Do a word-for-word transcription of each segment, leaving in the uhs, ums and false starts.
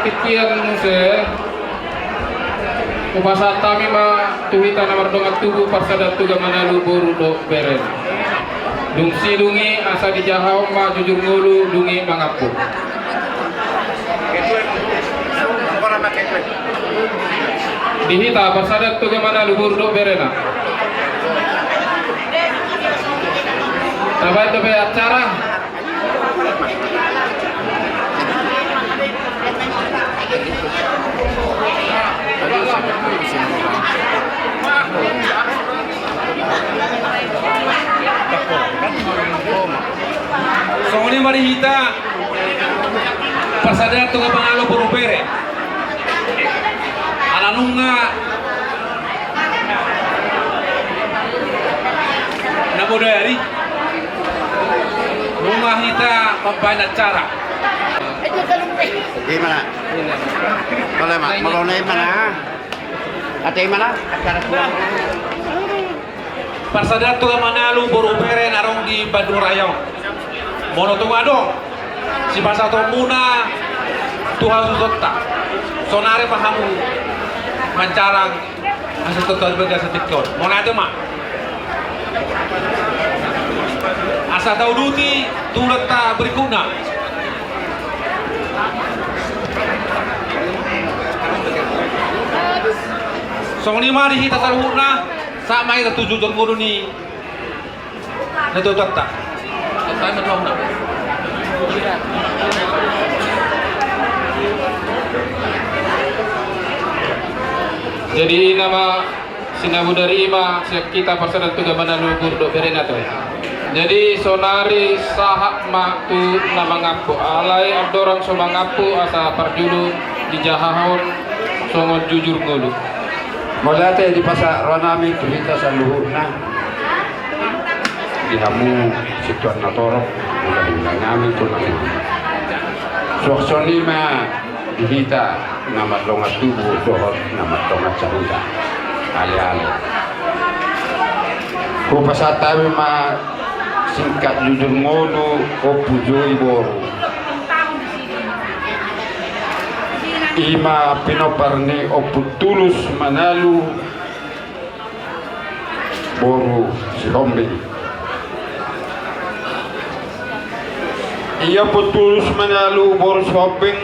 Demikian muse, hupasahat hami ma tu hita na mardongan tubu parsadaan Toga Manalu boru dohot bere. Dung sidung i asa dijahahon ma jujur ngolu dung i mangampu. Di hita parsadaan Toga Manalu boru dohot berena. Tabaen dope acara. Songon i ma di hita parsadaan Toga Manalu boru bere. Ala nunga na bodari nunga hita mambaen acara. Ima na. Molo na ima na. Ate ima na. Acara tua. Parsadaan Toga Manalu boru bere na adong di Bandung Raya on. Molo tung adong sipasahatonmuna tu hasuhutonta, sonari ma hamu mancarang asa totol beda satingki on. Mauliate ma. Asa tauduti tu ulaonta berikutna. Songon i ma di hita saluhutna. Sahat ma hita tu jujur ngolu ni natuatuanta. Jadi i nama sinabodari i ma sian hita parsadaan Toga Manalu boru dohot berena, toe. Jadi sonari sahat ma tu na mangampu, alai andorang so mangampu asa parjolo dijahahon songon jujur ngolu. Mauliate dipasahat rohanami tu hita saluhutna. Di hamu situan na torop, mauliate ma hami tu hamu. Suang songon i ma di hita na mardongan tubu dohot na mardongan sahuta. Ale-ale. Hupasahat hami ma singkat jujur ngolu Ompu Joi boru. I ma pinompar ni Ompu Tulus Manalu boru Sihombing. Ia Ompu Tulus Manalu boru Sihombing,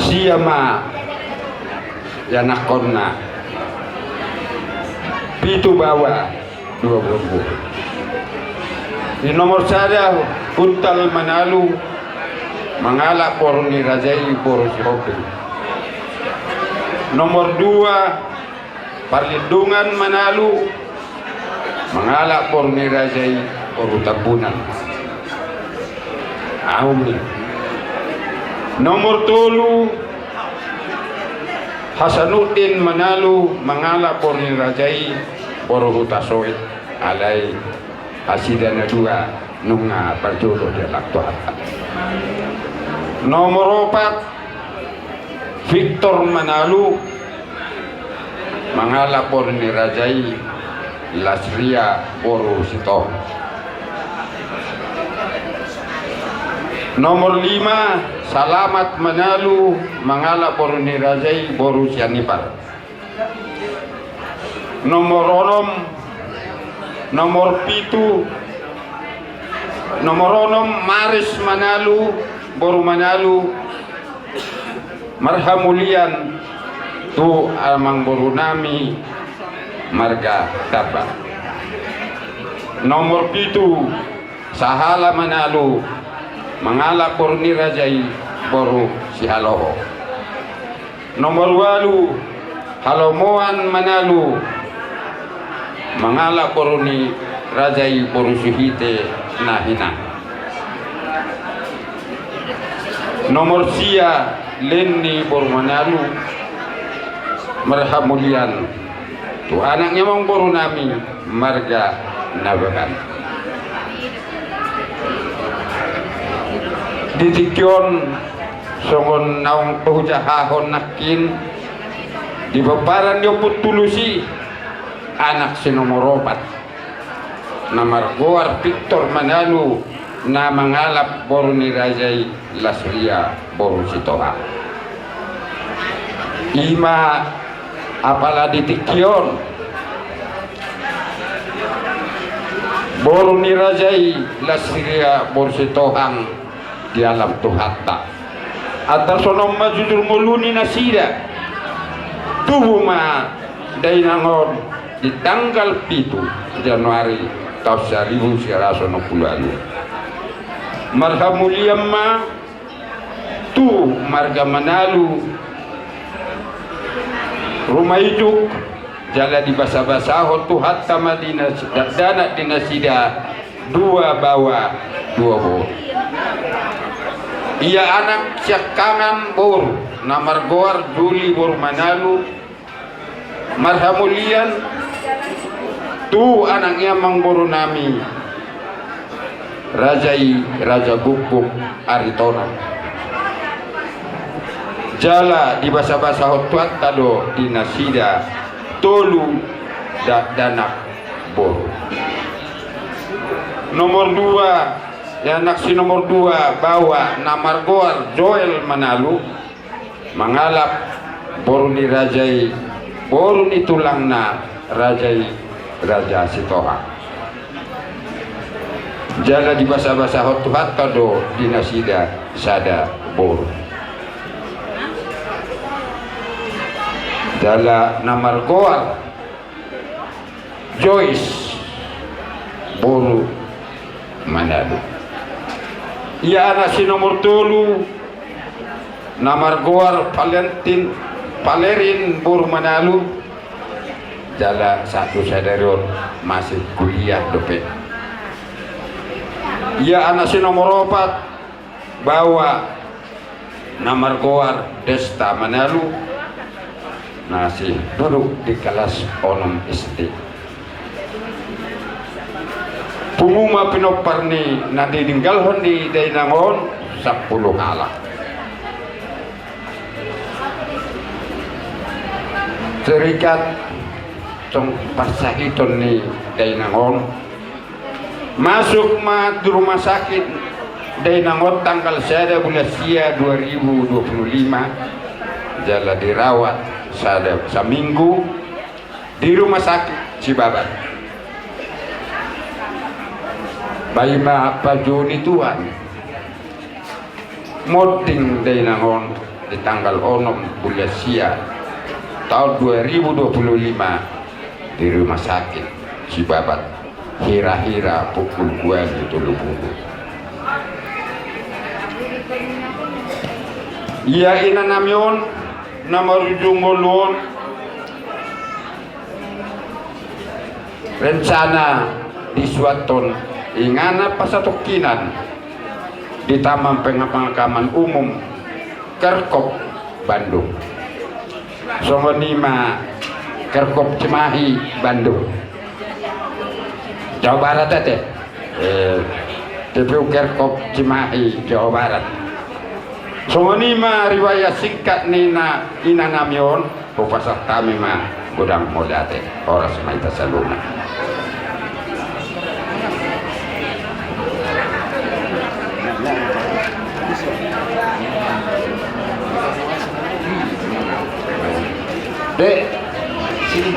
sia ma ianakhonna, pitu baoa, dua boru. Di nomor sada Huntal Manalu, mangalap boru ni raja i boru Sihombing. Nomor dua Parlindungan Manalu, mangalap boru ni raja i boru Tambunan. Ahu ma. Nomor tolu Hasanuddin Manalu, mangalap boru ni raja i boru Hutasoit. Alai nasida na dua nunga parjolo dialap Tuhanta. Nomor opat Victor Manalu, mangalap boru ni raja i Lasria boru Sitohang. Nomor lima Salamat Manalu, mangalap boru ni raja i boru Sianipar. Nomor onom, nomor pitu, nomor onom Maris Manalu, boru Manalu, marhamulian tu amangboru nami marga Tamba. Nomor pitu Sahala Manalu, mangalap boru ni raja i boru Sihaloho. Nomor ualu Halomoan Manalu, mangalap boru ni raja i boru Suhite na hinang. Nomor sia Lenny boru Manalu, marhamulian tu anak ni amangboru nami marga Nababan. Di tingki on songon naung hujahahon nangkin, di pomparan ni Ompu Tulus i anak si nomor opat na margoar Victor Manalu, na mangalap boru ni raja i Lasria boru Sitohang. I ma apala di tingki on boru ni raja i Lasria boru Sitohang dialap Tuhanta. Antar songon on ma jujur ngolu ni nasida. Tubu ma dainang on di tanggal pitu Januari taon saribu sia ratus onom pulu ualu. Marhamulian ma tu marga Manalu, ruma ijuk, jala dibasabasahon Tuhanta ma di nas-, dakdanak di nasida dua baoa dua boru. Ia anak siangkangan boru na margoar Juli boru Manalu, marhamulian tu anak ni amangboru nami raja i, Raja Guguk Aritonang. Jala dibasabasahon Tuhanta do di nasida tolu dakdanak boru. Nomor dua, ia anak si nomor dua baoa na margoar Joel Manalu, mangalap boru ni raja i, boru ni tulangna raja i, Raja Sitohang. Jala dibasabasahon Tuhanta do di nasida sada boru. Jala na margoar Joyce boru Manalu. Ia anak si nomor tolu na margoar Valentin, Valerin boru Manalu, jala sahat tu sadari on masih kuliah dope. Ia anak si nomor opat baoa na margoar Desta Manalu, na masih duduk di kelas onom S D. Pungu ma pinompar ni na tininggalhon ni dainang on sampulu halak. Terikat tong parsahiton ni dainang on. Masuk ma di rumah sakit dainang on tanggal sada bulan sia dua ribu dua puluh lima, jala dirawat sada saminggu di rumah sakit Sibabat. Ba i ma pajou ni Tuhan. Monding dainang on di tanggal onom bulan sia taon dua ribu dua puluh lima di rumah sakit Sibabat, hira-hira pukul dua ni tolu pulu. Ia ina nami on na marujung ngolu on, rencana disuathon ingana pasatongkinan di Taman Pemakaman Umum Kerkop Bandung. Songon i ma Kerkop Cimahi Bandung, Jawa Barat ate. Eh, T P U Kerkop Cimahi, Jawa Barat. Songon i ma riwayat singkat ni na, ina nami on. Hupasahat hami ma godang mauliate. Horas ma hita saluhutna. Dek, sini.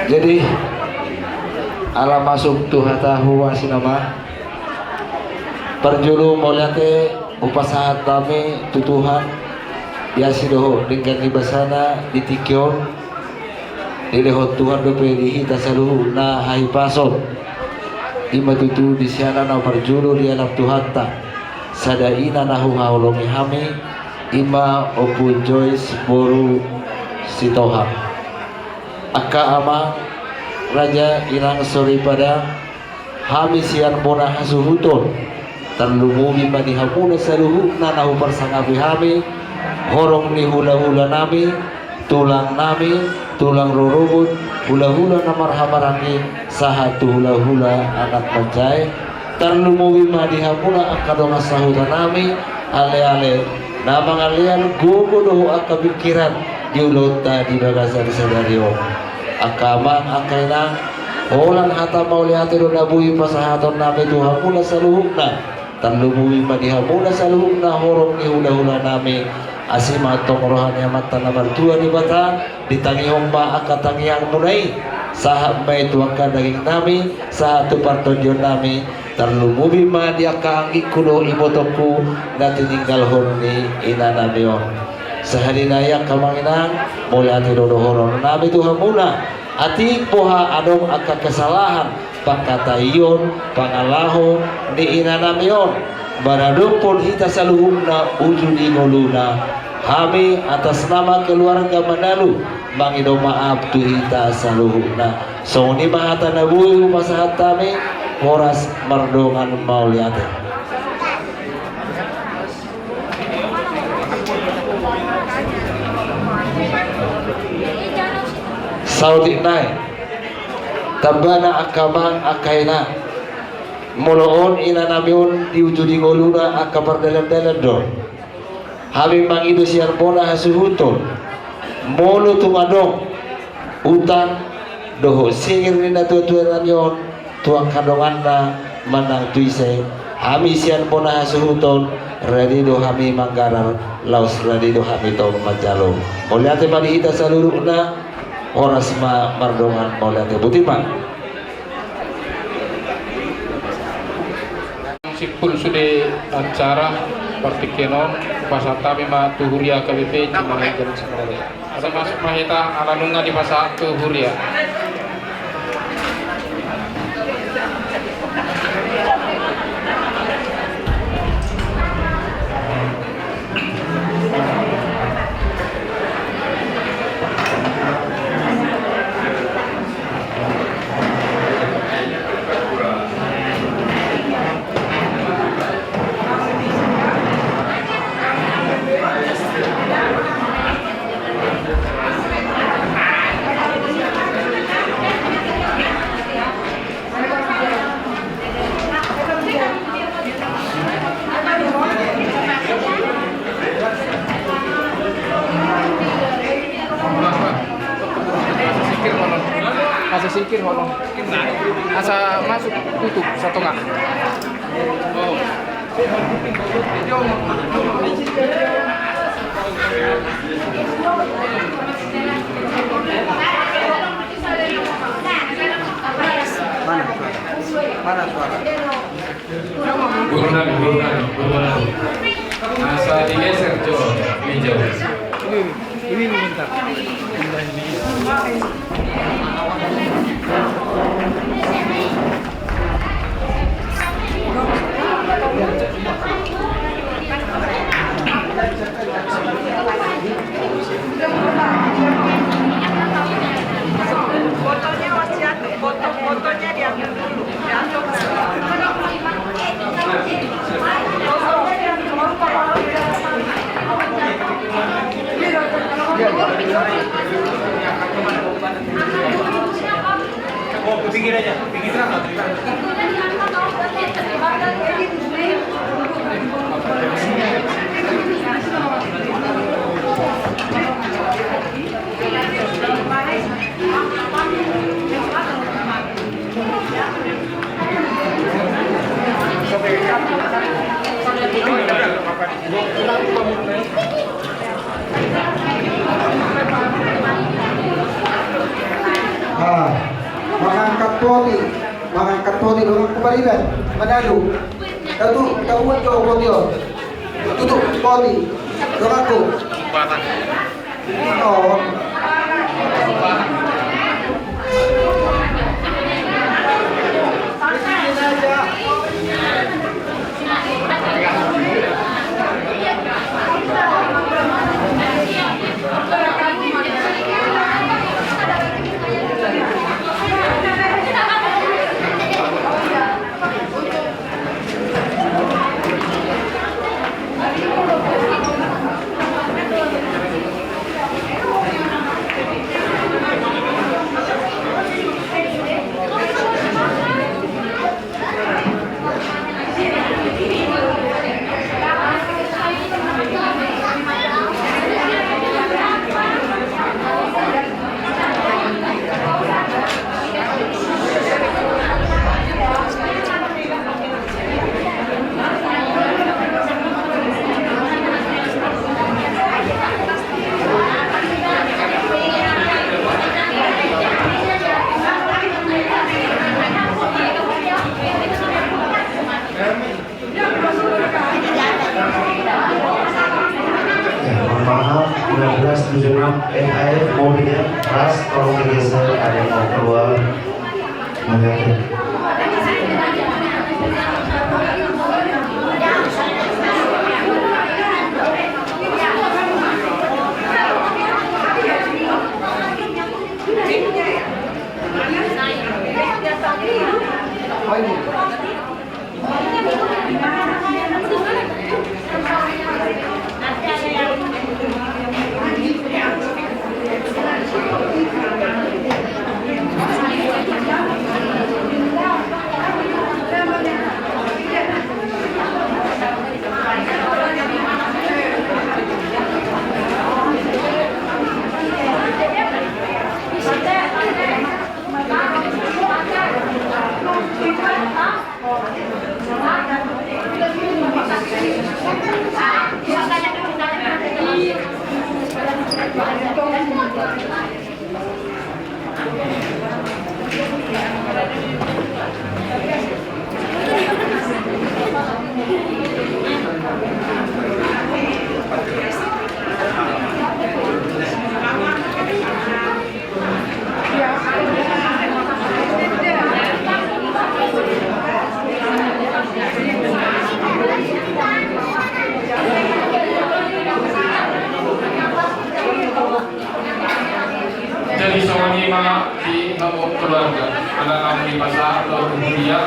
Jadi, ala masuk tu hata huasi nama. Parjolo mauliate hupasahat hami tu Tuhan, di asi dohot denggan ni basana di tingki on. Dilehon Tuhan dope di hita saluhutna hahipason. I ma tutu di siala na parjolo dialap Tuhanta, sada ina na huhaholongi hami, i ma Ompu Joyce boru Sitohang. Angka amang, raja, inang, soripada, hami sian bona hasuhuton, tarlumobi ma di hamuna saluhutna na huparsangapi hami, horong ni hulahulanami, tulangnami, tulang rorobot, hulahula na marhahamaranggi, sahat tu hulahula anak manjae, tarlumobi ma di hamuna angka dongan sahutanami, aleale, na mangalean gogo dohot angka pingkiran di ulaonta di bagasan sadari on. Angka amang, angka inang, holan hata mauliate do na boi pasahatonnami tu hamuna saluhutna. Tarlumobi ma di hamuna saluhutna horong ni hulahulanami. Asi ma antong roha ni Amanta na martua Debata, ditangihon ma angka tangiangmuna i, sahat ma i tu angka dagingnami, sahat tu partondionnami, tarlumobi ma di angka anggingku dohot ibotongku na tininggalhon ni inanami on. Sahali nai angka amang inang, mauliate do dohononnami tu hamuna. Atik boha adong angka kesalahan, pangkataion, pangalaho ni inanami on, maradophon hita saluhutna uju di ngoluna, hami atas nama keluarga Manalu mangido maaf tu hita saluhutna. Songon i ma hata na boi hupasahat hami, horas mardongan mauliate. Saotik nai, tambana angka amang, angka inang, molo on inanami on di uju di ngoluna angka pardalandalan do. Hami mangido sian bona hasuhuton, molo tung adong utang dohot singir ni natuatuanami on tu angka donganna manang tu ise, hami sian bona hasuhuton rade do hami manggarar, laos rade do hami tong manjalo. Mauliate ma di hita saluhutna, horas ma mardongan mauliate. Boti ma. Simpul sude acara partingkian on, pasahat hami ma tu huria K B P Cimahi Jalan Singororo. Asa masuk ma hita ala nunga dipasahat tu huria. Asa singkir hono. Asa masuk tutup satongah. Mana suara? Mana suara? Gurunami, gurunami, gurunami. Asa digeser jo meja. Ini, ini, ini bentar. Fotonya masih ada, foto-fotonya diambil dulu. Oh, ke pinggir aja, pinggir sana. Ah, mangangkat poti, mangangkat poti, dongan ku Pariban, Manalu. Tatu, tatu jo poti on. Tutup poti, dongan ku. Oh. Tolong bergeser, ada yang mau keluar. Melihat. Jadi songon i ma di hamu keluarga, ala naung dipasahat do tu huria.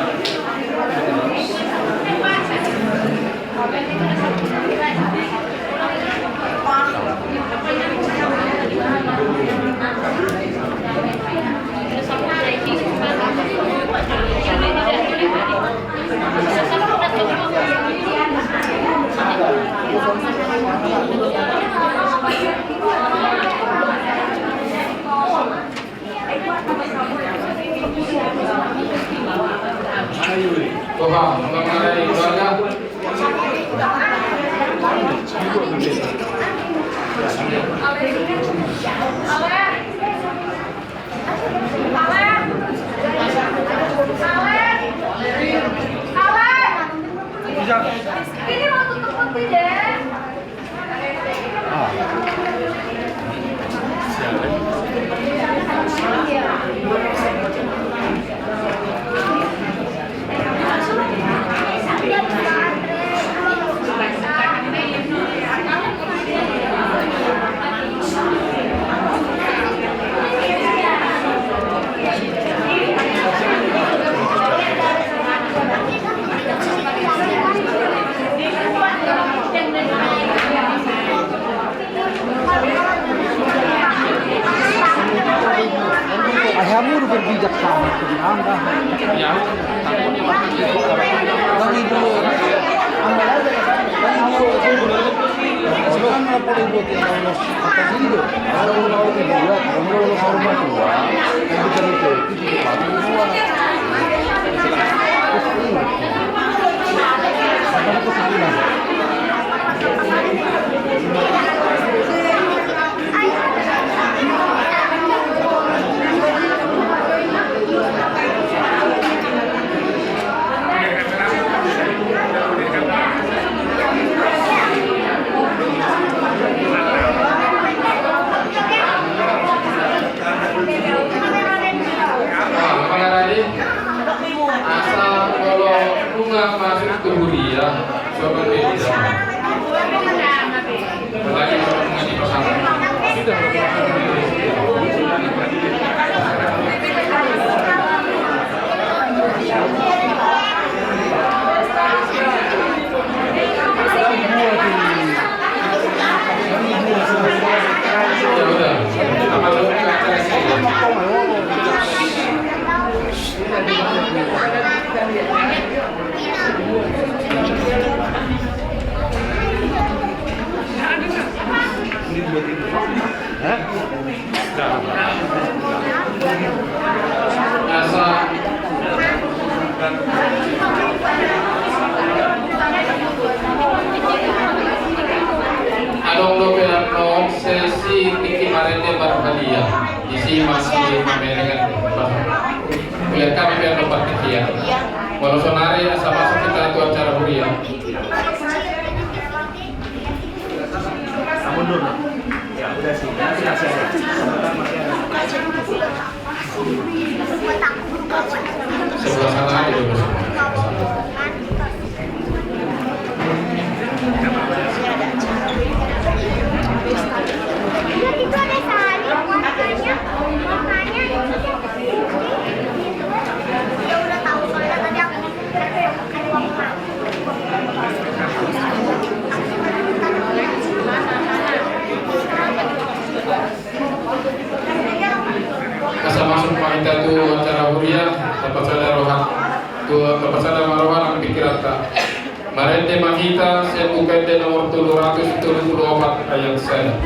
Ai hamu do berbijaksana tu angka. Asa molo nunga masuk tu huria, coba beda. Apalagi molo nunga dipasahat. Asa adong dope annon sesi tingki marende marhadiah. Disi masih mamereng. Kuliah kami biar dapat tingki ya. Walau sonari asa masuk kita tu acara huria. Mundur. Ya, udah sih. Nanti kasih aja. Sebentar masih ada. Sebelah sana aja dulu. Asa masuk ma hita tu acara huria, tapasada roha, tu, tapasada ma roha nang pingkiranta. Marende ma hita sian Buku Ende nomor tolu ratus tolu pulu opat ayat sada.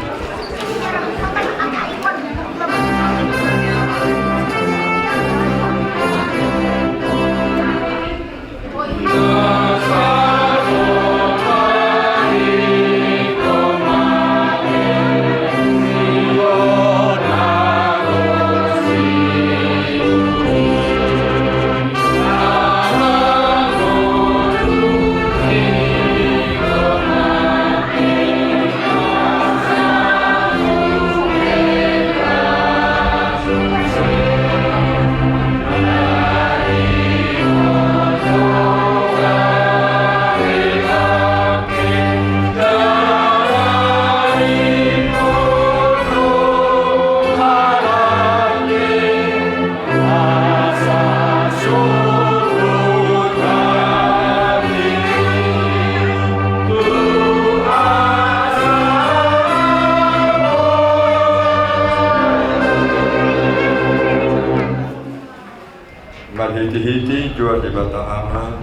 Marhitehite Tuhan Debata Ama,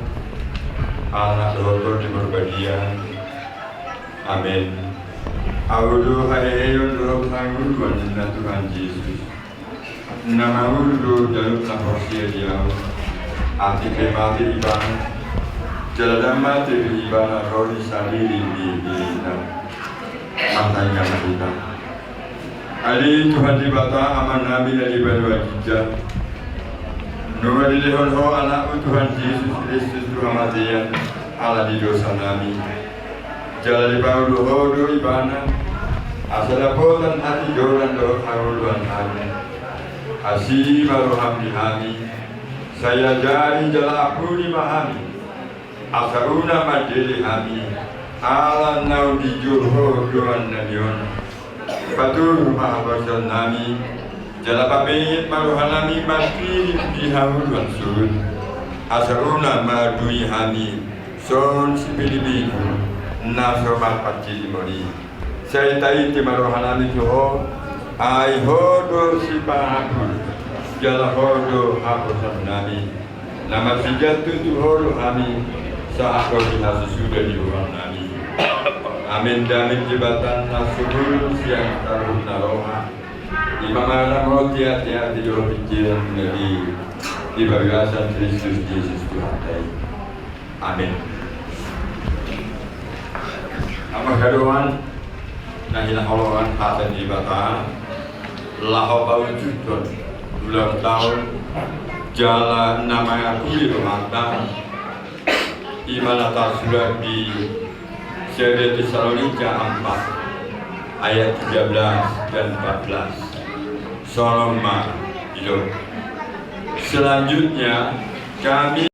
Anak dohot Tondi Porbadia. Amen. Ahu do haheheon dohot hangoluan ninna Tuhan Jesus, na mangolu do ganup na porsea di Ahu, atik pe mate ibana, jala ndang mate be ibana ro di saleleng ni lelengna. Martangiang ma hita. Ale Tuhan Debata Amanami na di banua ginjang, nunga dilehon Ho Anakmu Tuhan Jesus Kristus tu hamatean ala ni dosanami. Jala dipaulu Ho do ibana, asa dapotan hatigoran dohot hangoluan hami. Asi ma roham di hami, sai ajari jala ampuni ma hami, asa unang mandele hami, ala naung dijou Ho do annami on. Patoru ma haporseaonnami, jala pabenget ma rohanami marpillit di hangoluan suhut, asa unang mardui hami songon sipilipilimu na so marpartilimon i. Sai taite ma rohanami tu Ho, ai Ho do Sipangampul, jala Ho do haporseaonnami. Na marsijantun tu Ho do hami, sahat ro di hasusuda ni rohanami. Amen. Dame ni Debata na sumurung sian saluhutna roha, i ma mangaramoti ateate dohot pikiran na di, di bagasan Kristus Jesus Tuhanta i. Amen. Angka dongan na hinaholongan hata ni Debata, laho paujuthon ulang taon jala na mangapuli rohanta, i ma na tarsurat di sada Tesalonika empat ayat tiga belas dan empat belas. Songon on ma didok. Selanjutnya, kami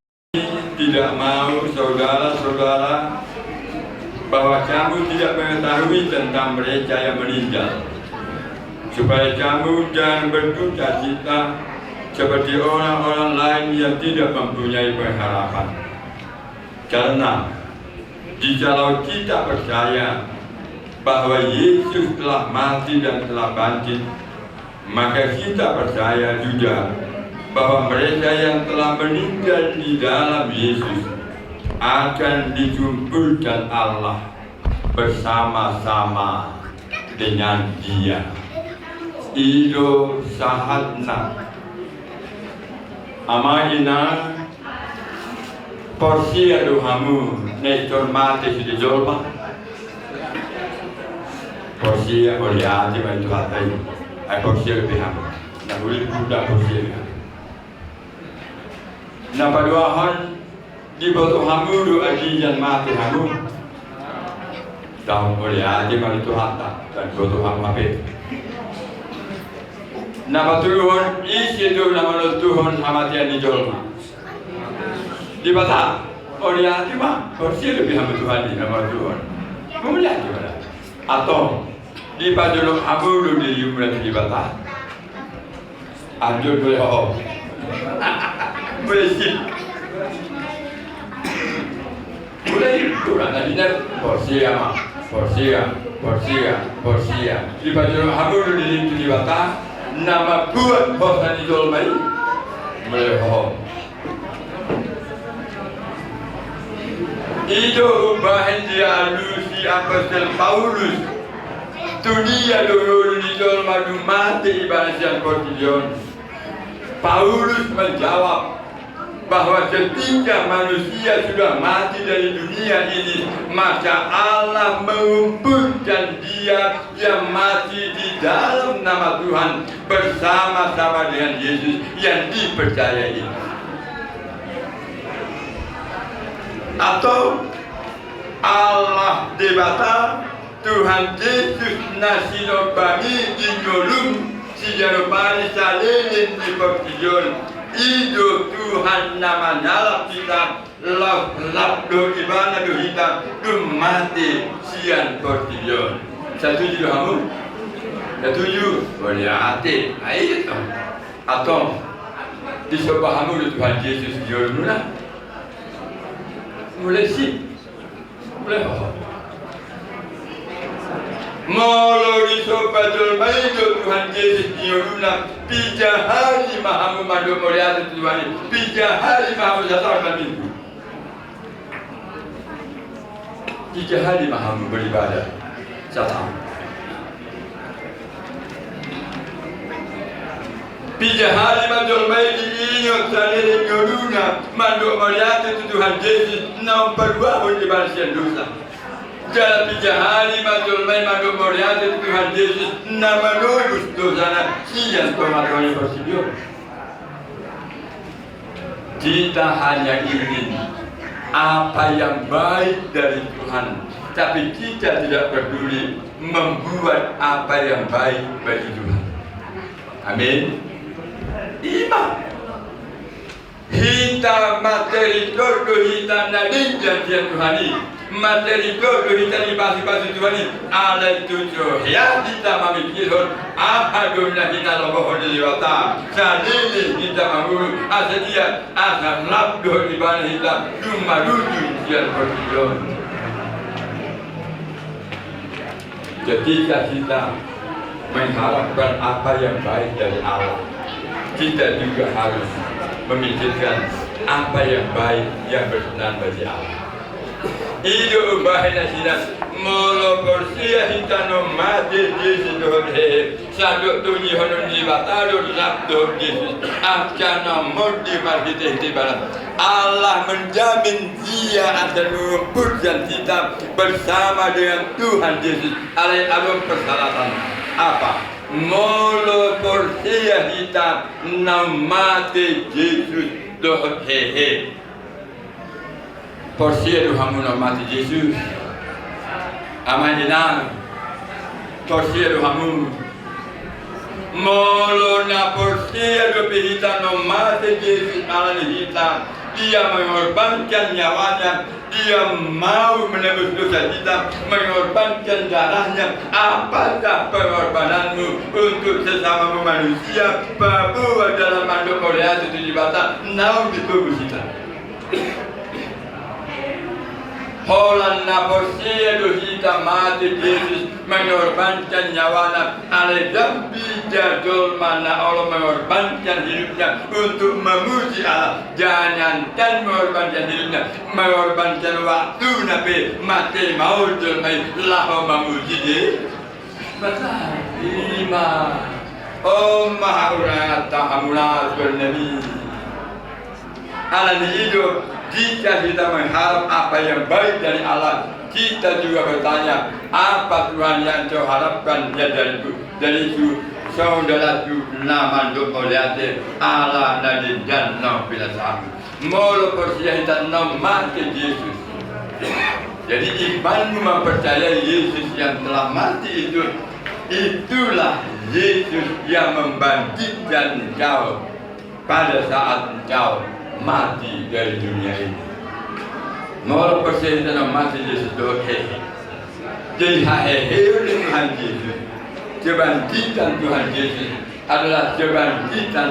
tidak mau, saudara-saudara, bahwa kamu tidak mengetahui tentang mereka yang meninggal, supaya kamu jangan berduka cita seperti orang-orang lain yang tidak mempunyai pengharapan. Karena jikalau kita percaya bahwa Yesus telah mati dan telah bangkit, maka kita percaya juga bahwa mereka yang telah meninggal di dalam Yesus akan dikumpulkan Allah bersama-sama dengan Dia. I do sahatna. Ama, ina, porsea do hamu na ingkon mate sude jolma? Porsea, mauliate ma di Tuhanta i. Ai porsea dope hamu? Na uli, ndang porsea be hamu. Na paduahon, diboto hamu do andigan mate hamu? Ndang. Mauliate ma di Tuhanta, ndang diboto hamu hape. Na patoluhon, ise do na manoltuhon hamatean ni jolma? Debata. Mauliate ma, porsea dope hamu Tuhan i na manoltuhon. Mauliate ma da. Antong, dipajonok hamu do dirimuna tu Debata. Anjur, mauliate ho. Mauliate. Mulai kurang tadi na porsea ma, porsea, porsea, porsea. Dipajonok hamu do dirim tu Debata, na mambuat hosa ni jolma i. Mauliate ho. I do umbahen dialusi apostel Paulus. Tu dia do ngolu ni jolma dung mate ibana sian portibi on? Paulus menjawab bahwa ketika manusia sudah mati dari dunia ini, maka Allah mengumpulkan dia yang mati di dalam nama Tuhan bersama-sama dengan Yesus yang dipercayai. Atau Allah Debata, Tuhan Jesus na sinombami di ngolum siganup ari saleleng di portibi on, i do Tuhan na manyalap hita, laos lap dohot ibana do hita dung mate sian portibi on. Satuju do hamu? Satuju? Mauliate. Ayo. Antong, disomba hamu do Tuhan Jesus di ngolumuna? Mulai si. Mulai ho. Molo disomba jolma i do Tuhan Jesus di ngoluna, piga hali ma hamu mandok mauliate tu Tuhan i? Piga hali ma hamu sataon na minggu? Piga hali ma hamu beribadah sataon? Piga hali ma jolma i diingot saleleng ngoluna mandok mauliate tu Tuhan Jesus na umpaluahon ibana sian dosa? Jala piga hali ma jolma i mandok mauliate tu Tuhan Jesus na manobus dosana sian tongatonga ni portibi on? Kita hanya ingin apa yang baik dari Tuhan, tapi kita tidak peduli membuat apa yang baik bagi Tuhan. Amin. I ma. Hita materi do hita na denggan sian Tuhan i. Materi do hita dipasupasu Tuhan i, alai tutu hea hita mamingkirhon aha do na hinalomohon ni Debata saleleng hita mangolu, asa dia, asa lap dohot ibana hita dung marujung sian portibi on. Ketika kita mengharapkan apa yang baik dari Allah, kita juga harus memikirkan apa yang baik yang berkenan bagi Allah. I do umbahen na sinas, molo porsea hita na mate Jesus dohot hehe, sandok togihon ni Debata do lap dohot Jesus, angka na monding marhitehite ibana. Allah menjamin dia akan mengumpulkan kita bersama dengan Tuhan Yesus. Alai adong persyaratan. Apa? Molo porsea hita na mate Jesus dohot hehe. Porsea do hamu na mate Jesus? Amang inang, porsea do hamu? Molo na porsea dope hita na mate Jesus ala ni hita, dia mengorbankan nyawanya, dia mau menebus dosa kita, mengorbankan darahnya. Apakah pengorbananmu untuk sesamamu manusia paboa dalam mandok mauliate tu Debata naung ditobus hita? Holan na porsea do hita mate Jesus mengorbankan nyawana, alai dang piga jolma na olo mengorbankan hidupnya untuk memuji Allah. Jangankan mengorbankan hidupnya, mengorbankan waktuna pe mate ma on jolma i laho mamuji Debata. I ma. On ma haurata hamuna suan nami. Ala ni i do, jika kita mengharap apa yang baik dari Allah, kita juga bertanya, apa Tuhan yang kau harapkan ya dariku, dariku, saudaraku na mandok mauliate, ala na denggan na pinasahat. Molo porsea hita na mate Jesus. Jadi imanmu mempercayai Yesus yang telah mati itu Itulah Yesus yang membangkitkan engkau pada saat engkau mati dari dunia ini. Molo percaya dengan mati Yesus dohot hehe. Jadi haheheon ni Tuhan Yesus, kebangkitan Tuhan Yesus adalah kebangkitan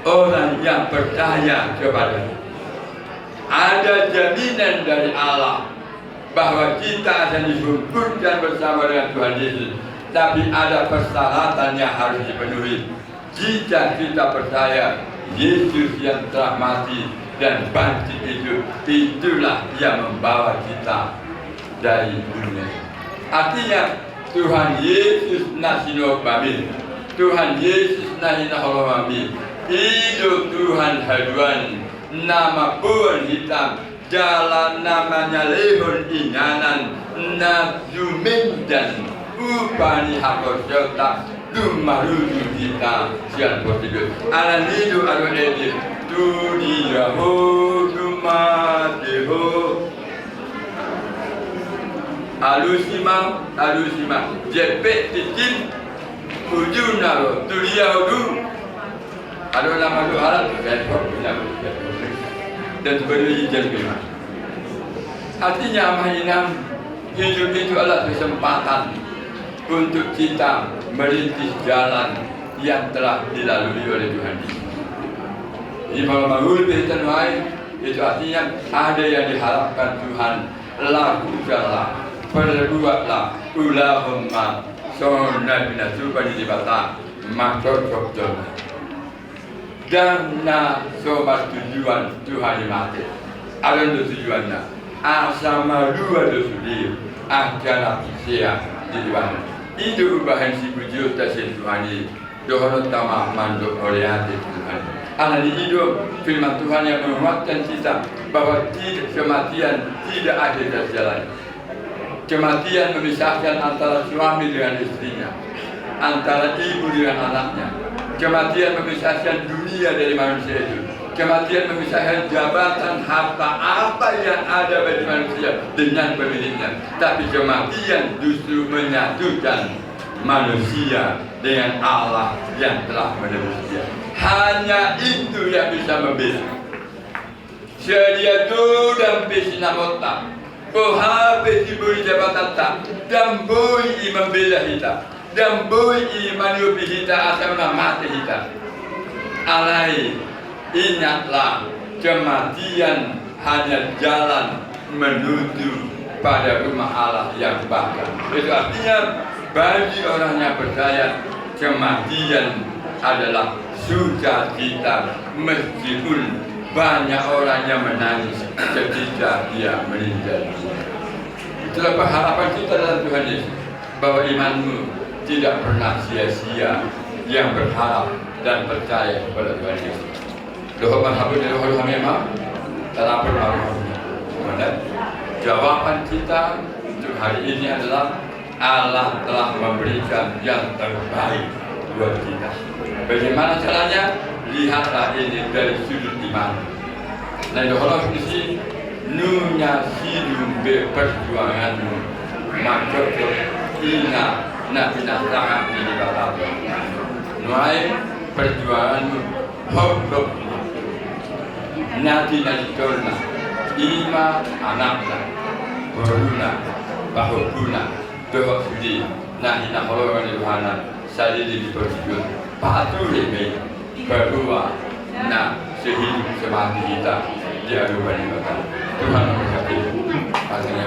orang yang percaya kepada-Nya. Ada jaminan dari Allah bahwa kita akan dikumpulkan bersama dengan Tuhan Yesus, tapi ada persyaratan yang harus dipenuhi. Jika kita percaya Yesus yang telah mati dan bangkit itu, itulah yang membawa kita dari dunia. Artinya, Tuhan Yesus na sinuhobami, Tuhan Yesus na hinaholongami, i do Tuhan haduan na mamboan hita jala na manyalehon inganan na jumenjang upa ni haporseaonta, dung marujung hita sian portibi on. Alani i do adong ende, tu dia ho, tu mate ho. Alusi ma, alusi ma, jempek tingki, ujungna ro tu dia ho do. Adong nama do alat tu jempek, dan tu baru izin memang. Artinya, amang inang, hidup itu adalah kesempatan untuk kita merintis jalan yang telah dilalui oleh Tuhan Yesus. Jadi, molo mangulpe hita nuaeng, itu artinya ada yang diharapkan Tuhan. Lakukanlah, perbuatlah, ulahon ma songon na pinatupa ni Debata, mangkorhon jolma. Ndang na so martujuan Tuhan i mate. Adong do tujuanna. Asa malua do sude angka na porsea di Tuhan. I do umbahen sipujionta sian Tuhan i. Dohononta ma mandok mauliate tu Tuhan. Alani i do firman Tuhan yang menguatkan kita bahwa tidak, kematian tidak akhir dari jalan. Kematian memisahkan antara suami dengan istrinya, antara ibu dengan anaknya. Kematian memisahkan dunia dari manusia itu. Kematian memisahkan jabatan, harta, apa yang ada bagi manusia dengan pemiliknya. Tapi kematian justru menyatukan manusia dengan Allah yang telah menebus dia. Hanya itu yang bisa membela. Sadia do dampe sinamonta, boha pe diboi jabatanta, ndang boi i mambela hita, ndang boi i maniopi hita asa unang mate hita. Alai ingatlah, kematian hanya jalan menuju pada rumah Allah yang baka. Itu artinya, bagi orang yang percaya, kematian adalah sukacita, meskipun banyak orang yang menangis ketika dia meninggal dunia. Itulah pengharapan kita dalam Tuhan Yesus, bahwa imanmu tidak pernah sia-sia yang berharap dan percaya kepada Tuhan Yesus. Dohot marhabot ni roha do hami ma, tarapot ma roha. Maka jawaban kita untuk hari ini adalah Allah telah memberikan yang terbaik buat kita. Bagaimana caranya? Lihatlah ini dari sudut iman. Na dohononku disi, nunga sidung be perjuanganmu mangkotop ina na pinasahat ni Debata. Nuaeng perjuanganmu hotdok na tinadingkonna, ima anakna, boruna, pahomuna, dohot sude na hinaholongan ni rohana saleleng di portibi on. Pature ma i, paboa na sehidup semati hita di adopan ni Debata. Tuhan memberkati. Artinya,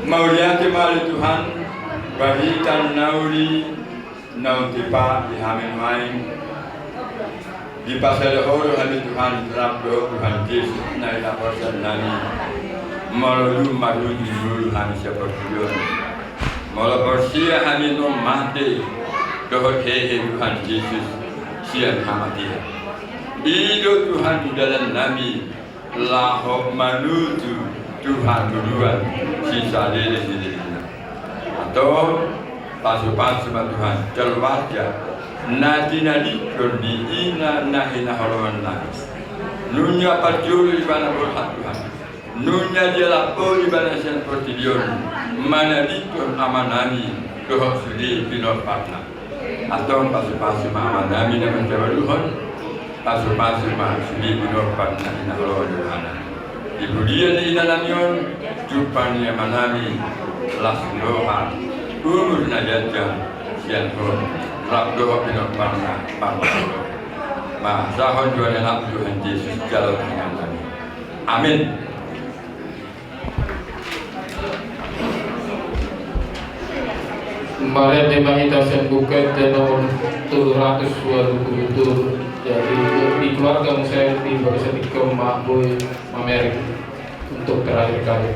mauliate ma ale Tuhan, barita na uli na umtipa di hami nuaeng. Dipasada Ho do hami Tuhan, rap dohot Tuhan Jesus na hinaporseaonnami. Molo dung marujung ngolu hami sian portibi on, molo porsea hami nuaeng mate dohot hehe Tuhan Jesus sian hamatean, i do Tuhan dalannami laho manuju tu hangoluan sisaleleng ni lelengna. Antong, pasupasu ma Tuhan keluarga na tinadingkon ni ina na hinaholongannami. Nunga parjolo ibana borhat Tuhan, nunga dialaphon ibana sian portibi on manadingkon amanami dohot sude pinomparna. Antong pasupasu ma amanami na manjabaluhon, pasupasu ma sude pinomparna na hinaholongan ni rohana. Di pudian ni inanami on, jumpang ni amanami las ni roha, umur na ganjang sian ho, rap dohot pinomparna parna. Manjahahon jual elak Tuhan Jesus jalo tangan nami. Amin. Marende ma hita sian Buku Ende nomor tolu ratus ualu pulu tolu. Jadi, di keluarga muse di bagasan tingki on ma boi mamereng untuk terakhir kali.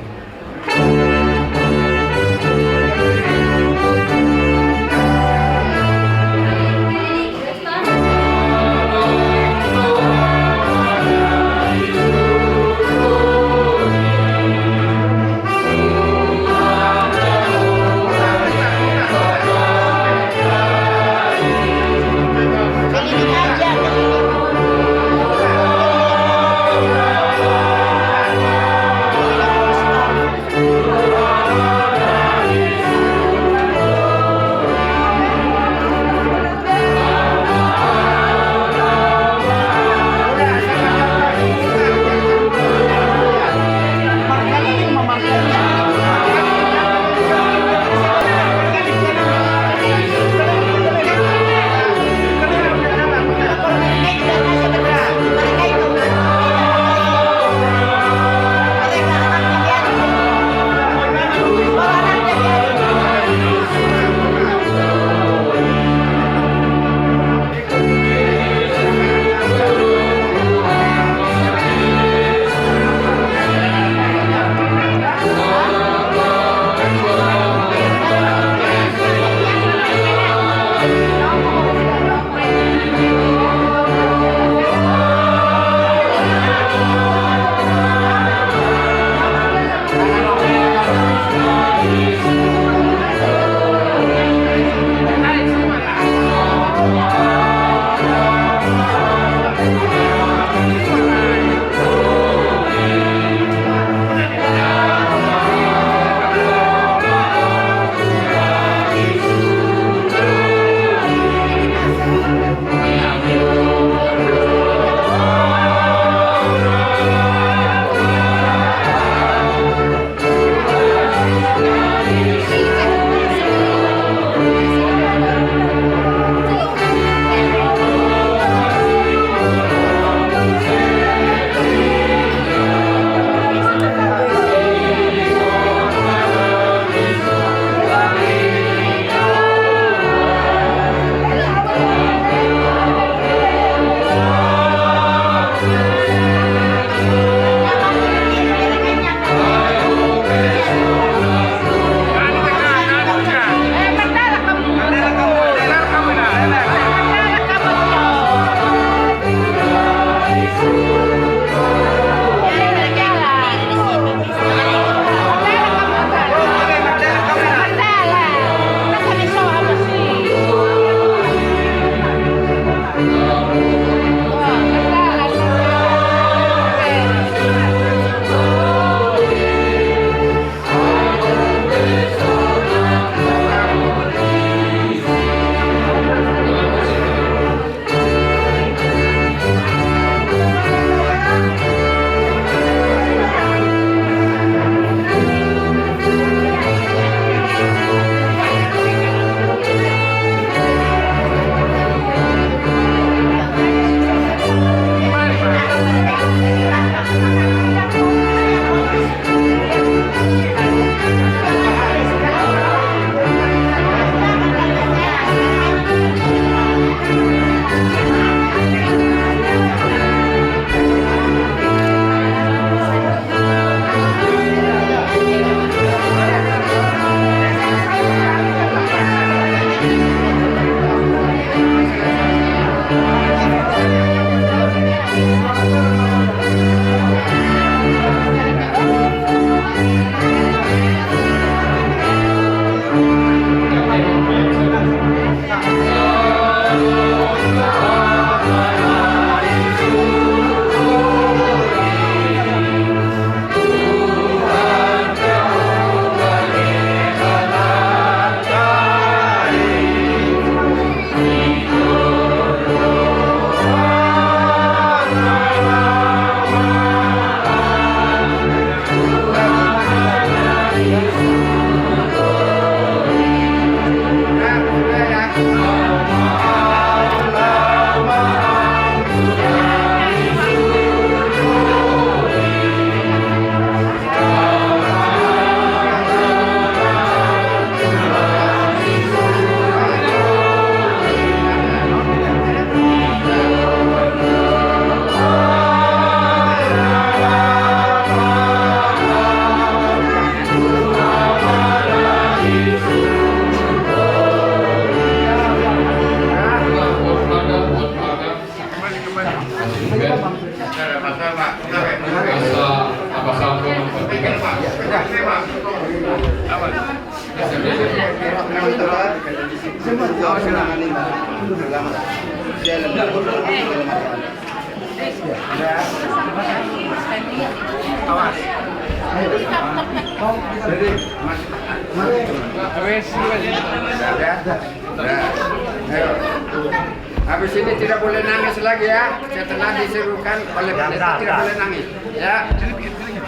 Habis ini tidak boleh nangis lagi ya. Setelah diserukan oleh pendeta tidak boleh nangis ya.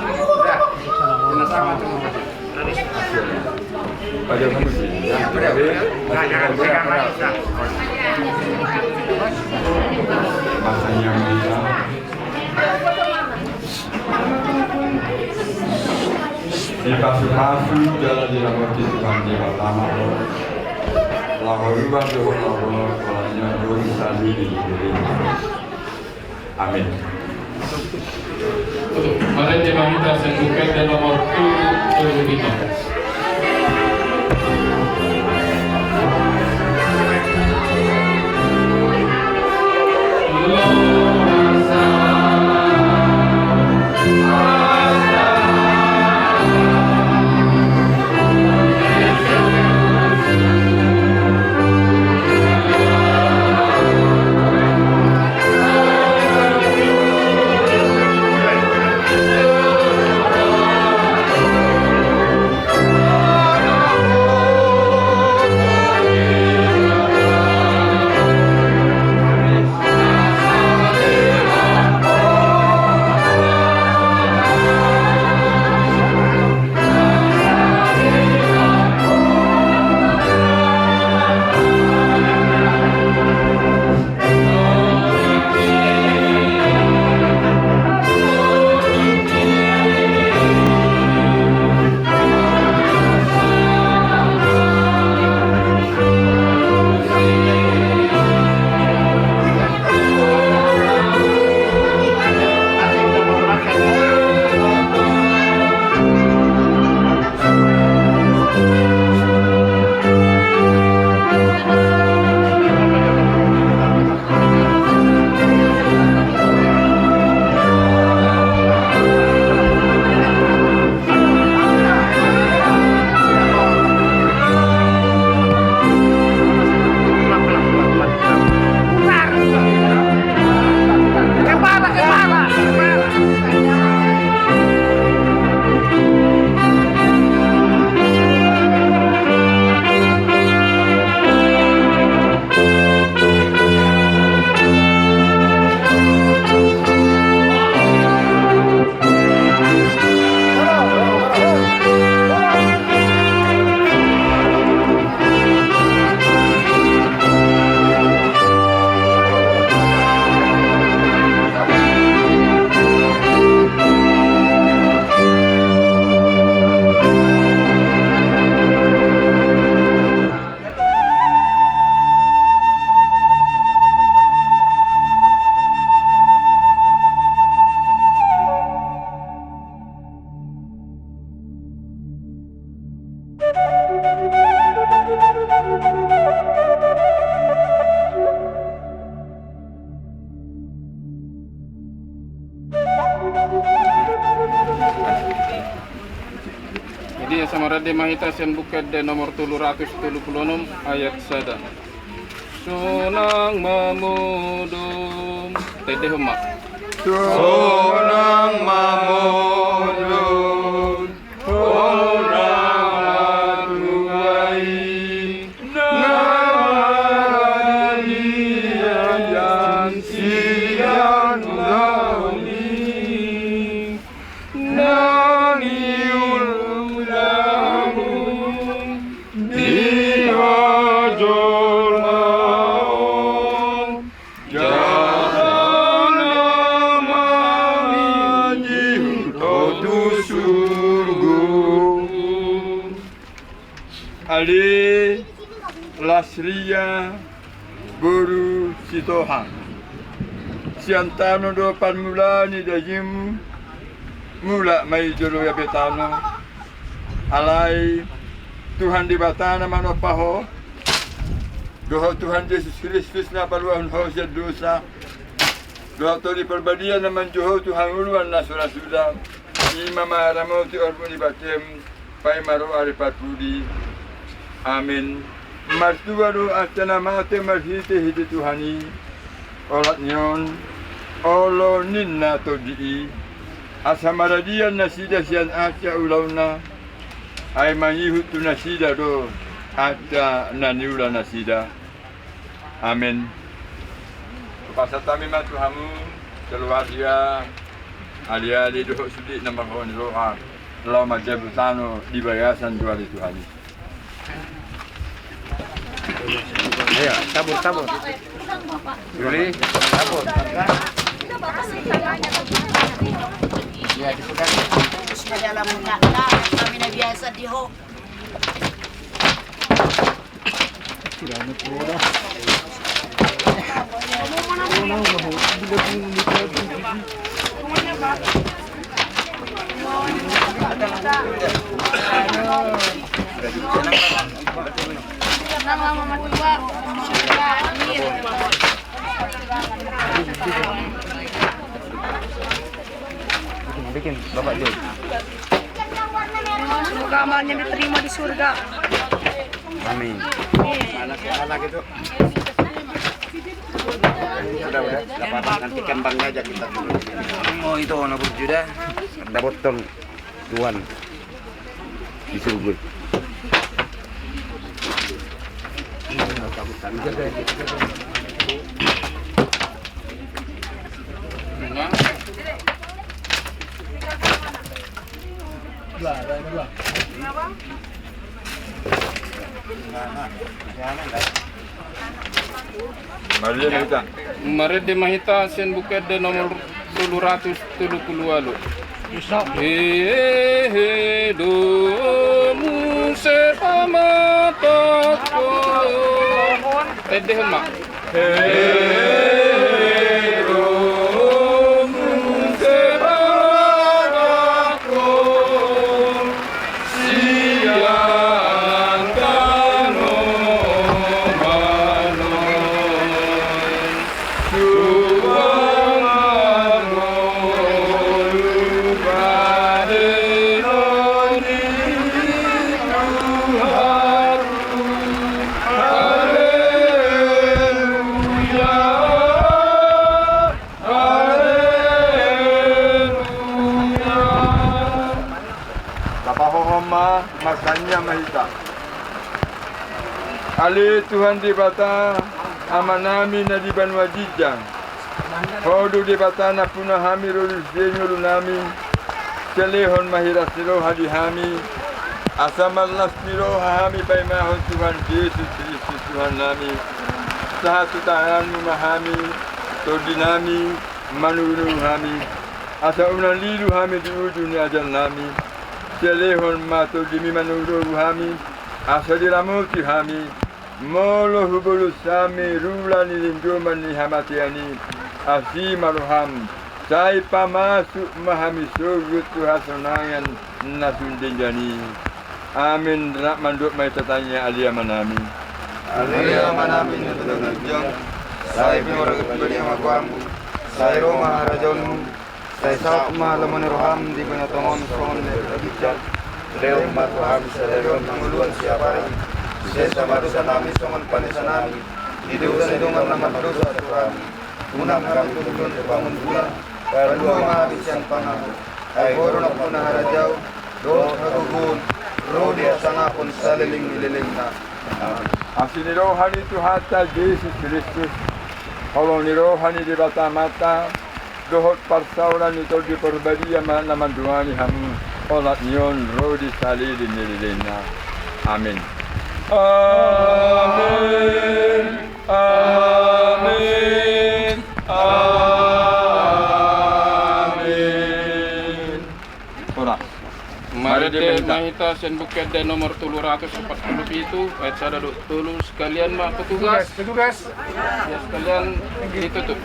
Sudah. Sama-sama. Dipasu-pasu jala diramoti Tuhan Debata ma ho. Laho ruar dohot laho, pola nion do di sandiri. Amin. Marende ma hita sian Buku Ende nomor tolu, tolu lima. Jadi, asa marende ma hita sian Buku Ende nomor tolu ratus tolu pulu onom, ayat sada. Sonang ma modom. Tendehon ma. Sonang ma modom. Holan na tuai. Na mangalian sian ulaon i. Na niula-ula hamu di hajolmaon. Jala na mangihuthon tu surgo. Ale Lasria boru Sitohang, sian tano do parmulaan ni dagingmu, mulak ma i jolo gabe tano. Alai Tuhan Debata na manompa ho, dohot Tuhan Jesus Kristus na paluahon ho sian dosa, Dohot Tondi Parbadia na manjou Ho tu hangoluan na so ra suda, i ma mangaramoti orbuk ni batem, paima ro ari parpudi. Amen. Martua do arta na mate marhitehite Tuhan i. Olat ni on, olo ninna Tondi i, asa maradian nasida sian arta ulaonna, ai mangihut tu nasida do arta na niula nasida. Amen. Hupasahat hami ma tu hamu keluarga, aliali dohot sude na marhaha ni roha, laho manjabu tano di bagasan goar ni Tuhan i. Ayo, tabur, tabur. Juli, tabur. Ya, dipegang. Dalam muka, kami na biasa di ho. Bikin, Bapak Jul. Semoga amalnya diterima di surga. Amin. Anak itu. Udah, udah, nggak apa-apa. Nanti kembangnya aja kita dulu. Oh, itu warna burju dah. Ada botol. Tuhan di surga. Marende ma hita. Marende ma hita sian Buku Ende nomor tolu ratus tolu pulu ualu. Hehe domu se pamatangkon. Endehon ma. Hehe domu se pamatangkon. Sian tano manon suang mangolu badenon ni Tuhan. Haleluya. Haleluya. Tapahohom ma, martangiang ma hita. Ale Tuhan Debata, Amanami na di banua ginjang, Ho do Debata nampuna hami ro di sude ngolunami. Sai lehon ma hiras ni roha di hami, asa marlas ni roha hami paimahon Tuhan Jesus Kristus Tuhannami. Sahat tu tanganmu ma hami, tondinami, manurunuru hami, asa unang lilu hami di ujung ni ajalnami. Sai lehon ma tondimi manurunuru hami, asa diramoti hami. Molo hubolus hami rula ni lindoman ni hamatean i, asi ma roham, sai pamasuk ma hami sogot tu hasonangan na sun denggan i. Amen. Rap mandok ma hita tangiang. Ale Amanami. Ale Amanami na di banua ginjang, sai pinarbadia ma goarmu, sai ro ma harajaonmu, sai saut ma lomo ni roham di banua tonga on songon na di banua ginjang. Lehon ma tu hami sadari on hangoluan siapari. Sesa ma dosanami songon panesanami di dosa ni dongan na mardosa tu hami. Unang hami togihon tu pangunjunan. Palua ma hami sian pangago. Ai Ho do nampuna harajaon dohot hagogoon, ro di hasangapon saleleng ni lelengna. Amen. Asi ni roha ni Tuhanta Jesus Kristus, holong ni roha ni Debata Amanta, dohot parsaoran ni Tondi Parbadia ma na mandongani hamu, olat ni on ro di saleleng ni lelengna. Amen. Amen. Amen. Amen. Ora. Marende ma hita sian Buku Ende nomor tolu ratus opat pulu pitu, ayat sada dohot tolu. Sekalian ma petugas. Petugas. Ya, sekalian ditutup.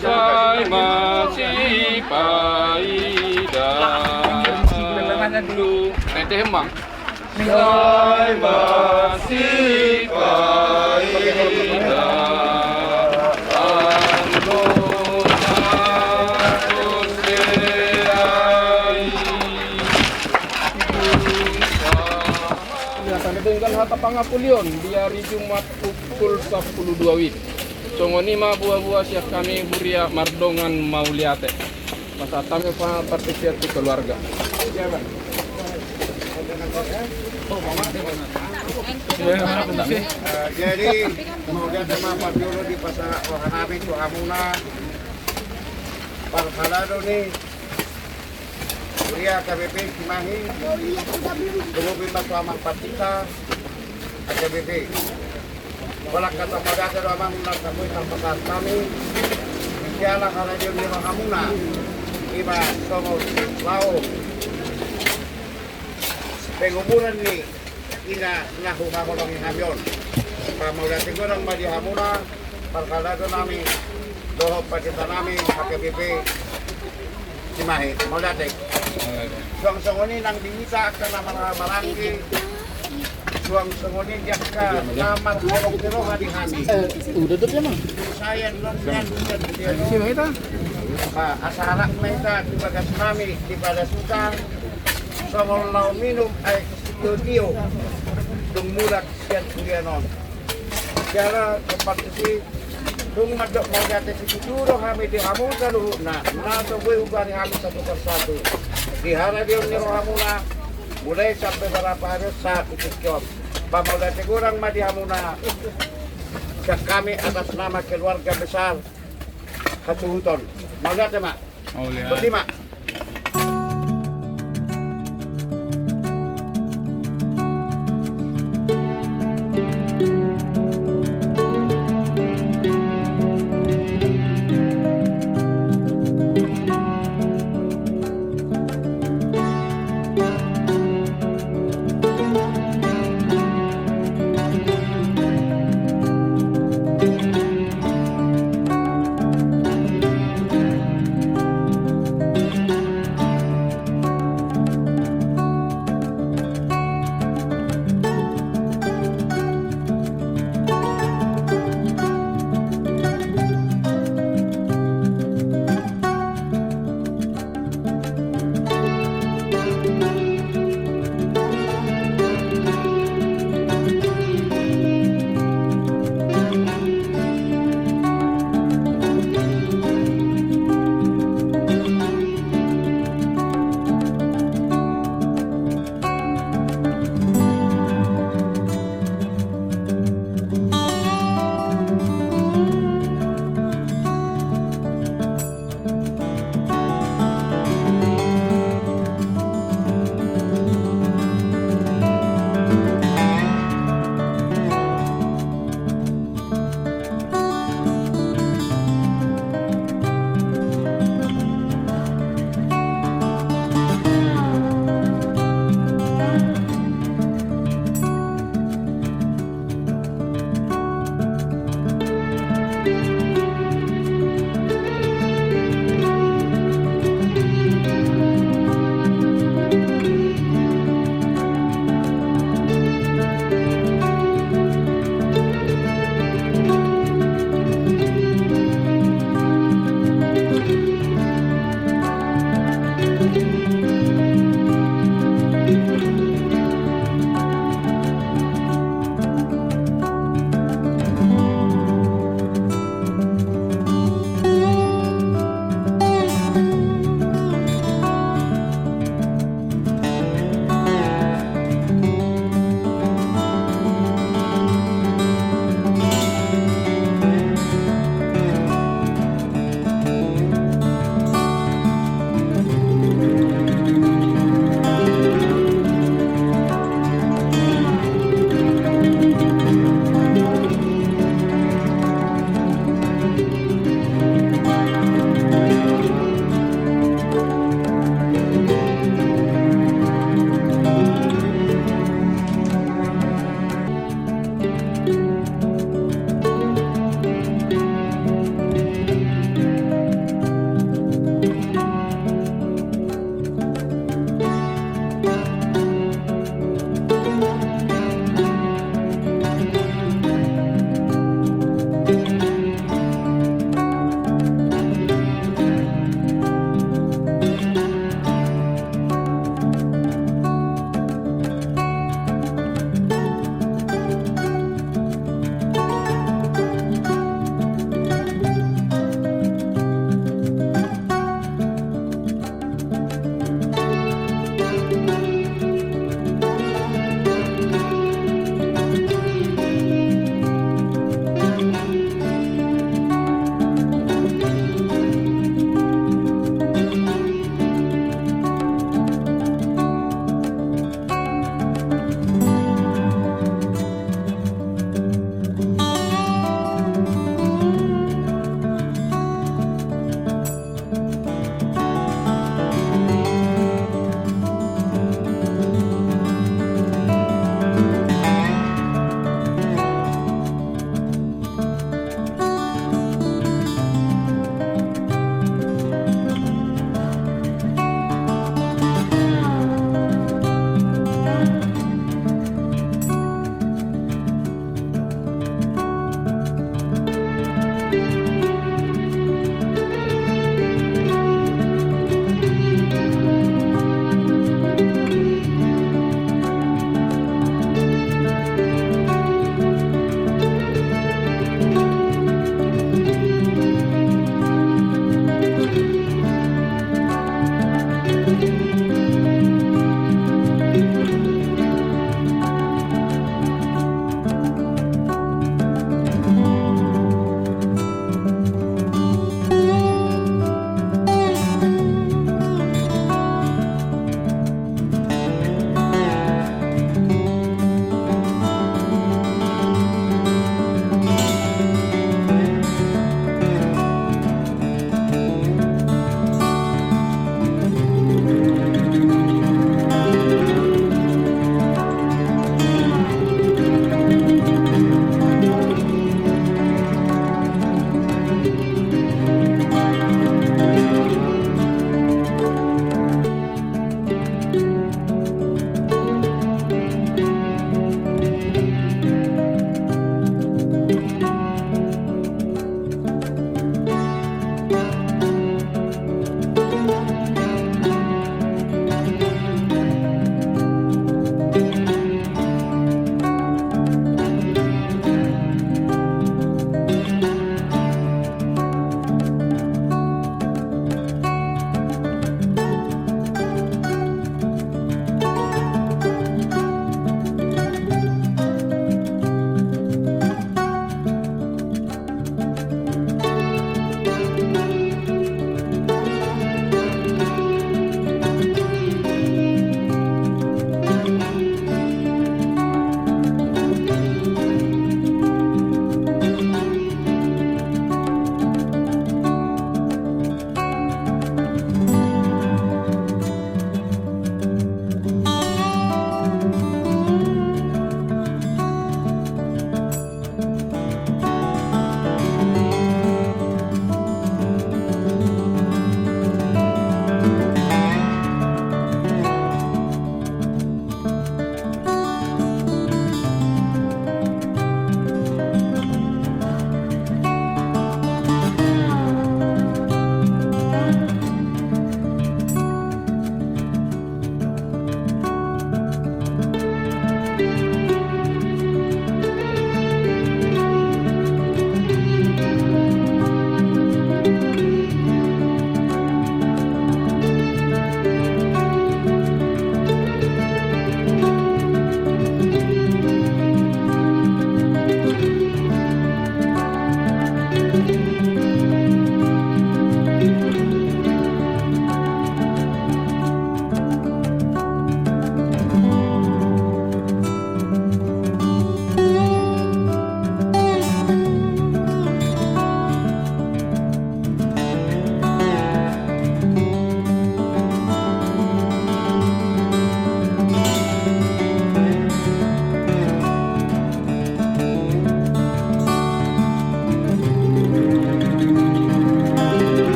Sai masipaida. Endehon ma. Sai masipaida. Tapangapuli on di ari Jumat pukul sampulu dua wib. Songon i ma boa-boa sian hami huria mardongan mauliate. Pasahat hami pangapartisian tu keluarga. Jadi mauliate ma parjolo dipasahat roha nami tu hamuna. Parhalado ni huria H K B P Cimahi, tububi ma tu amang pandita H K B P. Holan hata mauliate do amang na tapui tarpasahat hami. Siala haradeon ni rohamuna, ima songon laho penguburan ni ina na huhaholongi hami on. Mauliate godang ma di hamuna, parhalado nami dohot pandita nami H K B P Cimahi. Mauliate. Suang songon i nang di hita angka na marhaha maranggi. Suang songon i di angka na marholong ni roha di hami. Udah tuh dia mah. Saya non nian nian dia non. Asa halak ma hita di bagas nami di padas huta. Songon laho minum aek sitio-tio dung mulak sian huria on. Jala seperti si dung mandok mauliate situtu do hami di hamu saluhutna na so boi hugari hami satu persatu di haradeon ni rohamuna. Mulai sampe berapa hari saat itu kion. Mauliate godang ma di hamuna. Sian hami atas nama keluarga besar Hasuhuton. Mauliate ma. Mauliate. Boti ma.